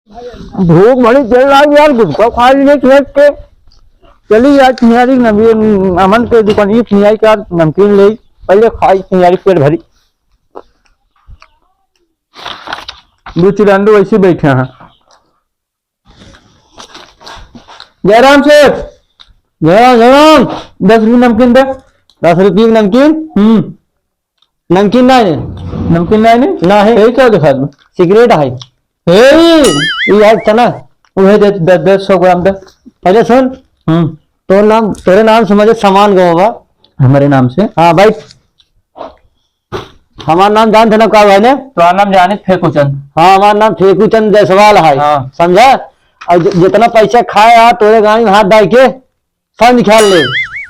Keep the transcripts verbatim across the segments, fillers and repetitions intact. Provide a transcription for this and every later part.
भूख बड़ी तेज लाग यार, गुटखा खा लिए छियारी के। चली यार, छियारी नबी अमन के दुकानिया छियारी का नमकीन ले, पहले खाई छियारी पेट भरी। दो चिरंडू वैसे बैठे हैं। जयराम सेठ, जयराम, जयराम, दस रुपये नमकीन दे। दस रुपये की नमकीन? हम्म। नमकीन ना है। नमकीन ना है? ना है। यही क्या दिखा दो? सिगरेट है। ए, ये है चना। वही दे, दस, दस, सौ ग्राम दे। पहले सुन। हम्म। तोर नाम, तोरे नाम से मुझे सामान गवा बा। हमारे नाम से? हाँ भाई। हमार नाम जानत है ना का भाई ने? तोहार नाम जानित फेकूचंद। हाँ, हमार नाम फेकूचंद जायसवाल है। हाँ। समझा? और जि-, जितना पैसा खाए आ, तोरे गाड़ी में हाथ डाल के सब निकाल ले।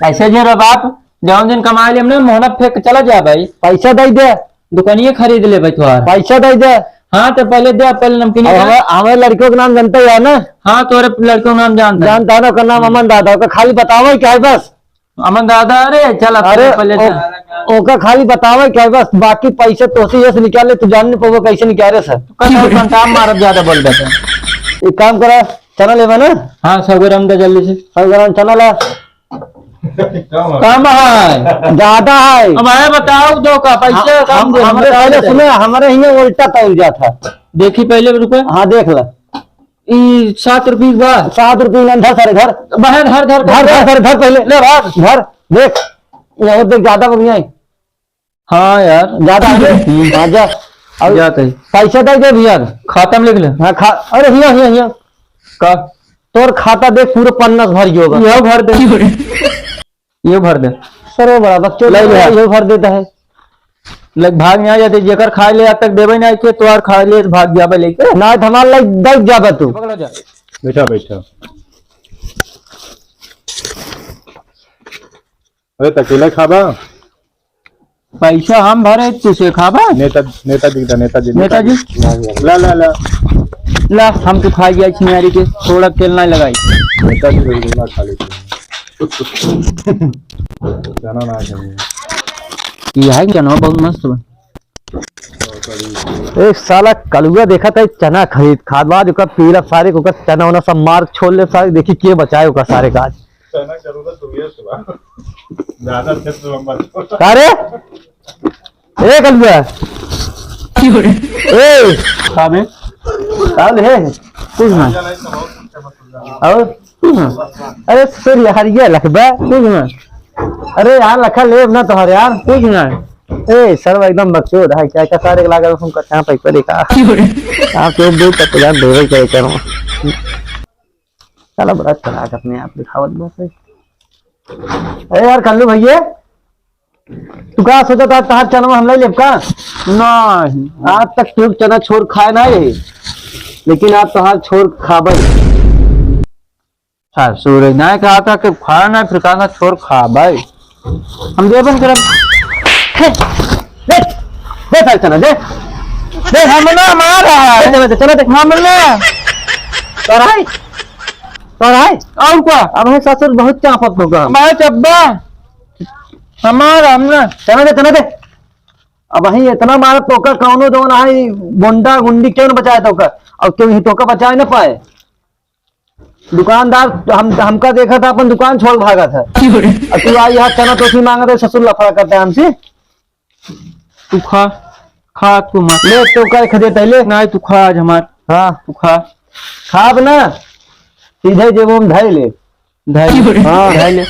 ऐसे जे रे बाप, जौन दिन कमाए लेम ना, मोहना फेंक के चला जा भाई। पैसा दे दे। दुकानिये खरीद ले भाई तोहार। पैसा दे दे। हाँ, तो पहले दे, पहले नमकीन अब दे। हमारे, हमारे लड़कियों के नाम जानते ही है ना? हाँ, तोरे लड़कियों के नाम जानता है। जानता है ना, ओकर नाम अमन दादा, ओकर खाली बतावे क्या है बस। अमन दादा, अरे, चल, अब अरे, पहले ओ-, चल। ओका खाली बतावे क्या है बस, बाकी पैसे तोसे ये से निकाले, तू जान नहीं पाबो कैसे निकाले सर। कल और पंचाब मारब, ज्यादा बोल देता। एक काम करा, चना लेबा ना? हाँ, सौ ग्राम दे जल्दी से। सौ ग्राम चना ला। कम है। ज्यादा है। अब आए बताओ, दो का पैसे हम, कम हम, दे, हम हमरे बता पहले दे। सुने, हमारे हियाँ उल्टा तौल जाता। देखी पहले रुपए। हाँ, देख ला। ई सात रुपये बा। सात रुपये ना, धर सारे, धर। बाहर धर, धर, धर, धर। धर, धर, धर पहले। ले भाग। धर, देख। ये और देख, ज्यादा बढ़िया है। हाँ यार। ज्यादा है। हम्म। हाँ, जा। अब जाते ही। पैसा दे दे भैया। खाता में लिख ले। हाँ, खा-, अरे हिया, हिया, हिया। का? तोर खाता देख, पूरा पन्ना भर गयो बा। यो भर दे। ये भर दे। सर, वो बड़ा बकचोद ले लिया। ये भर देता है। ले, भाग नहीं आ जाते, जेकर खाए ले आज तक देवे नहीं के, तो यार खाए ले भाग जाबे लेके। ना, तो हमार लाइक दब जाबे तू। पकड़ा जा। बैठा, बैठा। अरे, तकेला खाबा? पैसा हम भरे, तुसे खाबा? नेता, नेताजी का, नेताजी, नेताजी? नेताजी। ला, ला, ला। ला, हम तो खा गया छिनारी के, थोड़ा तेल ना लगाई। नेताजी रसगुल्ला खा लेते हैं। चना ना चाहिए। ये है चना बहुत मस्त बा। एक साला कलुआ देखा था, चना खरीद खात बा, जो का पीला सारे को का चना वना सब मार छोड़ ले सारे, देखी के बचाए ओका सारे का आज। चना जरूरत दुनिया से बा। ज्यादा क्षेत्र में मत छोड़। का रे? ए कलुआ। ए। का बे? का ले? कुछ ना। और? अरे सर यार, ये लखबा, कुछ ना। अरे यार, लखा लेब ना तोहर यार, कुछ ना। ए, सर एकदम बकचोद है, क्या, क्या सारे के लागल हम कहाँ पे करे का? आप तो दो तक जान देवे करे करो। साला बड़ा चालाक अपने आप दिखावत बस है। अरे यार कल्लू भैया, तू का सोचत हा, तहार चनवा हम नहीं लेब का? नहीं, आज तक तू चना छोड़ खाए ना रहे, लेकिन आज तहार छोड़ खाबे। ससुर, नहीं कहा था कि खाए ना, फिर कहा था छोड़ खाबे। हम देबे न करब। हे, दे, दे सारे चना, दे। दे, हम ना मार रहा है। दे, दे, दे, चना दे। हम ना। तोराई, तोराई। और का? अब है ससुर बहुत चापत होगा। मैं चब्बा। हमारा, हम ना। चना दे, चना दे। अब वहीं इतना मारत तोका कौनो जौन है, गुंडा गुंडी क्यों न बचाए तोका? अब क्यों ही तोका बचाए न पाए? दुकानदार हम, हमका देखा था, अपन दुकान छोड़ भागा था। क्यों रे? अब तू आई यहाँ चना तोसी मांगत है, ससुर लफड़ा करता है हमसे। तू खा, खा तू मत। ले तोका एक दे पहले। नहीं, तू खा आज हमार। हाँ। तू खा। खाब ना, सीधे जेबो में धइ ले। धइ ले। हाँ। धइ ले।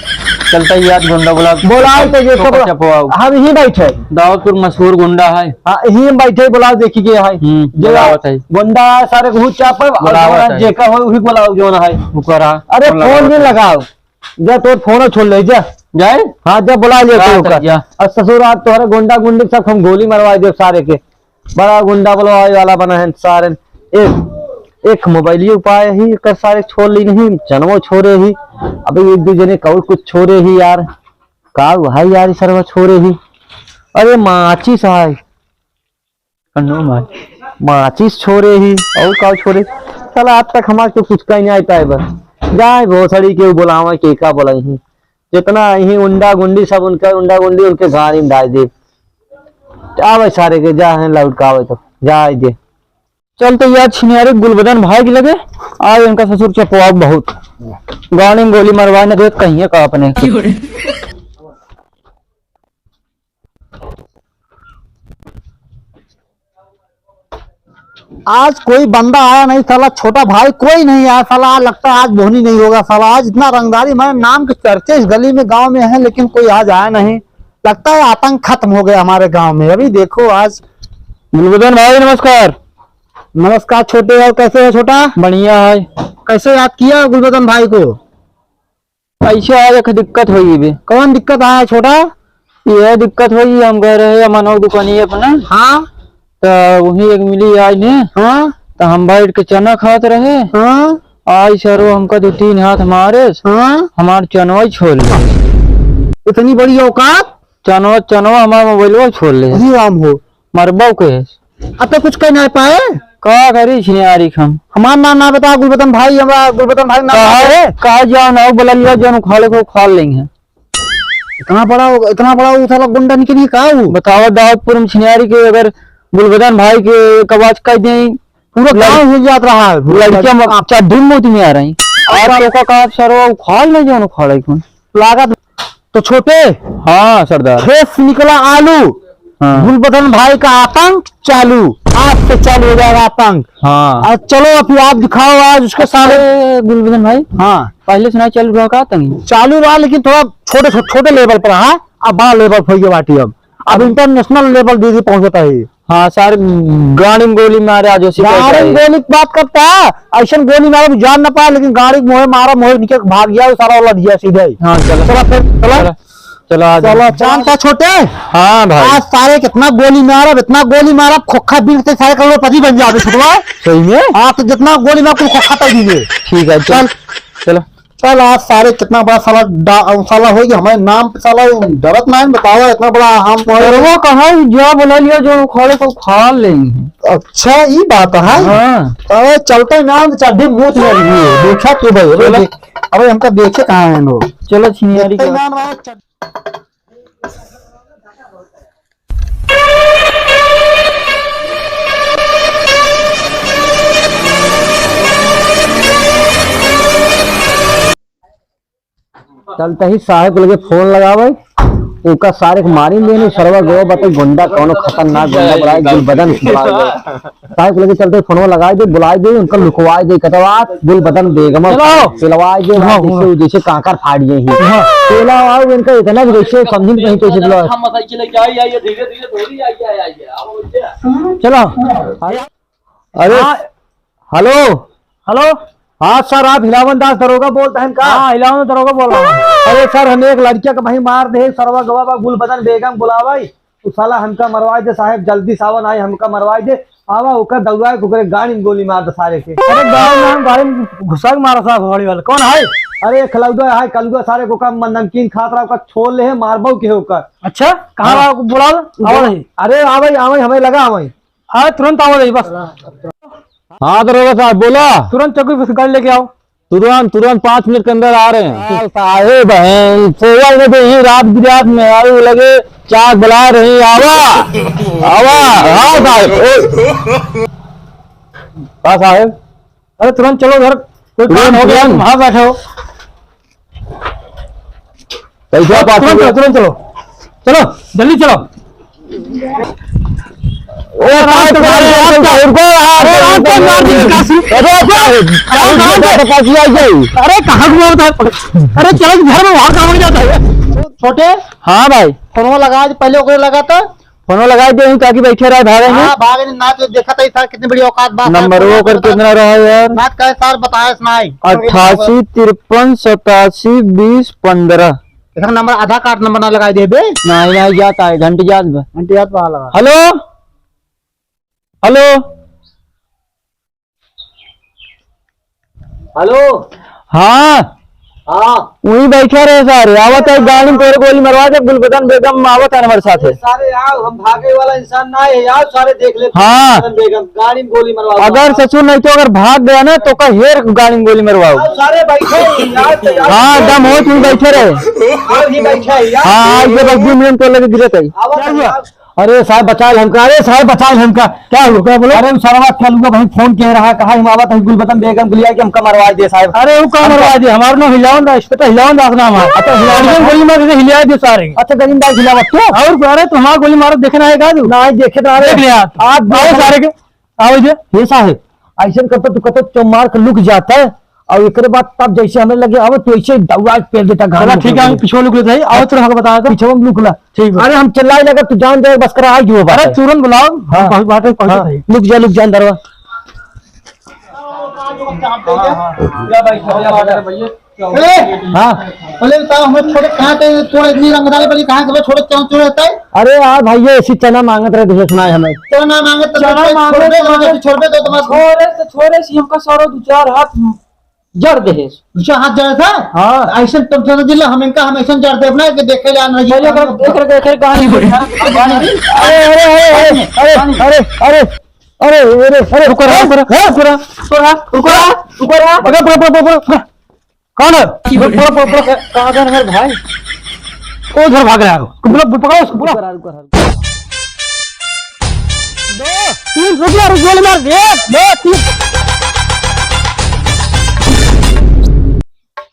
चलता ही याद गुंडा बोला। बोलाओ तो ये चोपा सब चपवाओ। हम यहीं बैठे। दाऊदपुर मशहूर गुंडा है। हाँ, यहीं हम बैठे, बोलाओ देखी के है। हम्म, जे बोलावत है। गुंडा सारे को चापब और बोलावत जो है। जेका हो वही बोलाओ जो ना है। ओकरा अरे फोन फोन लगावत नहीं है। लगाओ। जब तोर फोन छोड़ ले जा। जाए? हाँ, जब बोला ले का तो कर ओकर। जा? और ससुर आज तोहरे गुंडा गुंडी सब हम गोली मरवा दे सारे के। बड़ा गुंडा बोलवावे वाला बना है सारे। एक, एक मोबाइलियो पाए ही, एकर सारे छोड़ ली नहीं, चनवो छोड़े ही। अबे एक दो जने का और कुछ छोड़े ही यार। का भाई यार, ई सरवा छोड़े ही। अरे माचिस है। कन्नो मार। माचिस छोड़े ही, और का छोड़े? साला आज तक हमारे को कुछ कहीं नहीं आता है बस। जाए भोसड़ी के बुलावे के का बोलाई ही। जितना ही उंडा गुंडी सब उनका उंडा गुंडी उनके गाड़ी में डाल दे। आवे सारे के जा हैं लौट का आवे तो जाए दे। चल तो यार छिनियारी गुलबदन भाई के लगे, आज इनका ससुर चपवाओ बहुत। गाड़ी में गोली मरवा न दे कहीं का अपने। आज कोई बंदा आया नहीं साला, छोटा भाई कोई नहीं आया साला। आज लगता है आज बोहनी नहीं होगा साला। आज इतना रंगदारी, हमारे नाम के चर्चे इस गली में, गांव में है, लेकिन कोई आज आया नहीं। लगता है आतंक खत्म हो गया हमारे गांव में। अभी देखो आज। गुलबदन भाई नमस्कार। नमस्कार छोटे, और कैसे है छोटा? बढ़िया है। कैसे याद किया गुलबदन भाई को? ऐसे आज एक दिक्कत होई बे। कौन दिक्कत आया छोटा? यह दिक्कत होई, हम गए रहे अमनवा दुकानिया पर ना। हाँ। त वहीं एक मिली आई ने। हाँ। त हम बैठ के चना खात रहे। हाँ। आई सरो हमका दो तीन हाथ मारे। हाँ। हमार चनवा ही छोड़ ले। इतनी बड़ी औकात? चनवा, चनवा हमार मोबाइलवा छोड़ ले। अरे राम हो। मरबो के। अब तो कुछ कह ना पाए। का करी छिनियारी हम? हमार नाम ना बता गुलबदन भाई, हमरा गुलबदन भाई नाम कहा, ना है। कहा जाओ ना, बोला लिया, जौन उखाड़े को उखाड़ लेंगे। इतना बड़ा, इतना बड़ा वो साला गुंडा निकली का वो? बतावा दाऊदपुर में छिनियारी के अगर गुलबदन भाई के एक आवाज कह दें, पूरा लड़-, गांव हिल जात रहा है। लड़कियां म-, आप चड्ढी में मोती में आ रही। और आप तो का कहा सरवा उखाड़ ले जौन उखाड़े को। लागत तो छोटे। हाँ सरदार। खेत से निकला आलू। हाँ। गुलबदन भाई का आतंक चालू, आज से चालू हो जाएगा आतंक। हाँ। आज चलो अभी आप दिखाओ आज उसके सामने। अरे गुलबदन भाई। हाँ। पहले से नहीं चालू रहा का तनी? चालू रहा लेकिन थोड़ा छोटे, छोटे, छोटे लेवल पर रहा, अब बड़ा लेवल पर हो गया बाटी अब। अब इंटरनेशनल लेवल दीदी पहुंचता है। हाँ सर, गाड़ी में गोली मारे आज उसी पे गाड़ी में जाए। गोली की बात करता है, ऐसन गोली मारे भी जान ना पाए, लेकिन गाड़ी में मोहे मारा, मोहे निकल के भाग गया, वो सारा वाला दिया सीधे ही। हाँ, चलो। चलो फिर, चलो। चलो, चलो, आ जाओ। चलो, चांद का छोटे। हाँ भाई। आज सारे कितना गोली मारा, इतना गोली मारा, खोखा बिन से सारे करोड़पति बन जावे छुटवा। सही में? हाँ, तो जितना गोली मारा, कुल खोखा तक दीजिए। ठीक है, चल। चल। चलो। चल आज सारे कितना बड़ा साला डा-, साला हो गया हमारे नाम पे साला, वो डरत ना है, बताओ इतना बड़ा हम सरवा कहा है, जा बोला लिया जो उखाड़े को उखाड़ लेंगे। अच्छा, ई बात है। हाँ। अरे चलते ना तो चड्ढी मूत में लगी है। देखा तू भाई, अबे चलो। देख, अबे हमका देखे कहाँ है लोग? चलो छिनियारी देखते का। ना हमारे चड्ढी चलते ही साहेब के लगे फोन लगावे, उनका सारे के मारी लेने, सरवा गवा बते गुंडा, कौनो खतरनाक गुंडा बुलाए, गुलबदन बुलाए। साहेब के लगे चलते ही फोनवा लगाए दे, बुलाए दे, उनका लुकवाए दे, कतवा गुलबदन बेगम चलो। पिलवाए दे, हाँ, जैसे, हाँ। जैसे कांकर फाड़ गए हैं। हाँ। पेला आओ इनका इतना भी जैसे समझी नहीं कैसे पिलवाए। हम साइकिल लेके आई, आई, धीरे, धीरे, थोड़ी आई, आई, आई, आओ, भैया। चलो। अरे, हाँ। हेलो। हेलो। हाँ सर, आप हिलावन दास दरोगा बोलत हैं का? हाँ, हिलावन दरोगा बोल रहा हूँ। अरे सर, हम एक लड़किया के वहीं मार दे, सरवा गवा बा, गुलबदन बेगम बुलावे। उ साला हमका मरवाए दे साहेब, जल्दी सावन आए, हमका मरवाए दे। आवा, ओकर दौड़ाए के ओकरे गाड़ी में गोली मार दे सारे के। अरे गाड़ी में, गाड़ी में घुसा के मारा साहब, हवाई वाला। कौन है? अरे खलौदा है, कलुआ सारे को का नमकीन खात रहा, ओकर छोड़ ले है, मारबो के है ओकर। अच्छा, कहाँ हाँ। रहा, बुलाओ, आवा नहीं। अरे आवे, आवे, हमें लगा आवे। हाँ, तुरंत आवा जाई, बस। हाँ, दरोगा साहब, बोला। तुरंत चौकी पर से गाड़ी लेके आओ। तुरंत, तुरंत पाँच मिनट के अंदर आ रहे हैं। साल साहेब हैं, सोवल में तो यही रात बिरात में आए लगे, चाक बुला रही, आवा, आवा, हाँ साहेब, ओ। हाँ साहेब। अरे तुरंत चलो घर, कोई काम तुरंत, हो गया, तुरंत। वहाँ बैठे हो। कैसे आप आते तुरंत हो? चलो, तुरंत चलो। चलो, जल्दी चलो। ओ, अरे, राम राम, चंद्र, राम चंद्र, राम। रुको यार। अरे, राम चंद्र, राम चंद्र, काशी। अरे, राम चंद्र, राम चंद्र। अरे, कहाँ घूमता है? अरे, चलो, घर में बाहर काम हो जाता है। छोटे। हाँ भाई। फोनवा लगा दे, पहले ओकरे लगा था। फोनो लगाई दे, काकी बैठे रहे, भागे हैं। हाँ, भागे नहीं, ना तो देखा था, सार कितनी बड़ी औकात बात है, नंबर फोन वो करके करता कितना रहा यार? ना कहे सार बताए सुनाई। अट्ठासी तिरपन सतासी बीस पन्द्रह। इसका नंबर, आधार कार्ड नंबर ना लगाई दे बे। नहीं, नहीं, जाता है, घंटी जात बा। घंटी जात बा लगा। हेलो, हेलो। हेलो। हाँ। हाँ। वहीं बैठे रहे सारे, आवत है गाड़ी में तोरे गोली मरवा दे, गुलबदन बेगम आवत है हमारे साथ है। सारे आओ, हम भागे वाला इंसान ना है, आओ सारे देख ले। हाँ। गुलबदन बेगम गाड़ी में गोली मरवा दे। अगर ससुर नहीं तो अगर भाग गया ना तो का हेर गाड़ी में गोली मरवाओ। आओ सारे बैठे हैं, आओ, आओ, हाँ, दम हो तुम बैठे रहे। आओ ही बैठे हैं, आओ। हाँ, ये बस दो मिनट को लगे गिरे थे। आओ, क्या हुआ? आओ। अरे साहब, बचाइल हमका, अरे साहब, बचाइल हमका। क्या हुआ, क्या बोलो? अरे, उ सरवा कलुआ भाई फोन कइ रहा, कहा हम आवत है गुलबदन बेगम गुलिया के हमका मरवा दे साहब। अरे, उ का हमका मरवा दे? हमार नाम हिलावन दास, बेटा हिलावन दास नाम है। अच्छा, हिलावन दास। गोली मार के हिला दे सारे। अच्छा, गरीब भाई हिलावत तू? और अरे, तो हमार गोली मारत देखे ना है का तू? ना, देखे ना रे। देख ले आप। आज आओ सारे के, आओ इधर। ये साहब, ऐसन करता तू कहता चौमार के लुक जाता है, और एकरे बाद तब जैसे हमें लगे, अब तू ऐसे दौड़ा के पेल देता गाड़ी चला, में ठीक है, हम पीछे लुक लेते हैं। आओ, चलो, हमको बता दो। पीछे में लुक ला। ठीक बा। अरे, हम चिल्लाए लगा, तू जान दे, बस करा, आई जो बा। अरे, तुरंत बुलाओ, हाँ। पहुंच, बात है, पहुंच हाँ, जाइए। लुक जा, लुक जा अंदरवा। ए! हाँ। बोले, "बताओ, हमें छोड़े कहाँ थे? तोड़ इतनी रंगदारी बनी, कहाँ से छोड़े, चौंक छोड़े होता है?" अरे यार भाई, ये ऐसी चना मांगत रहे, तुझे सुनाए हमें। चना मांगत तो चना मांगत छोड़ दे, तो मांगत छोड़ दे, तो तुम्हारा छोड़े तो छोड़े, सी हमका सारा दो चार हाथ जड़ दे है। दो चार हाथ जड़ था? हाँ। ऐसे तुम तो दिल, हम इनका, हम ऐसे जड़ देब ना कि देखे जान रही पहले है। अगर देख रहे, देख रहे, कहाँ नहीं बोल रहा? अरे, अरे, अरे, अरे, अरे, अरे, अरे, अरे, अरे, रुको रहा, रुको रहा, रुको रहा, रुको रहा, रुको रहा, रुको रहा। अरे, रुको रहा, रुको रहा, रुको रहा। कौन है? रुको, रुको, रुको, रुको। कहाँ गए मेरे भाई? ओ, उधर भाग रहा है। बोलो, पकड़ो उसको, बोलो। दो, तीन, रुक जा, रुक, गोली मार दे। दो,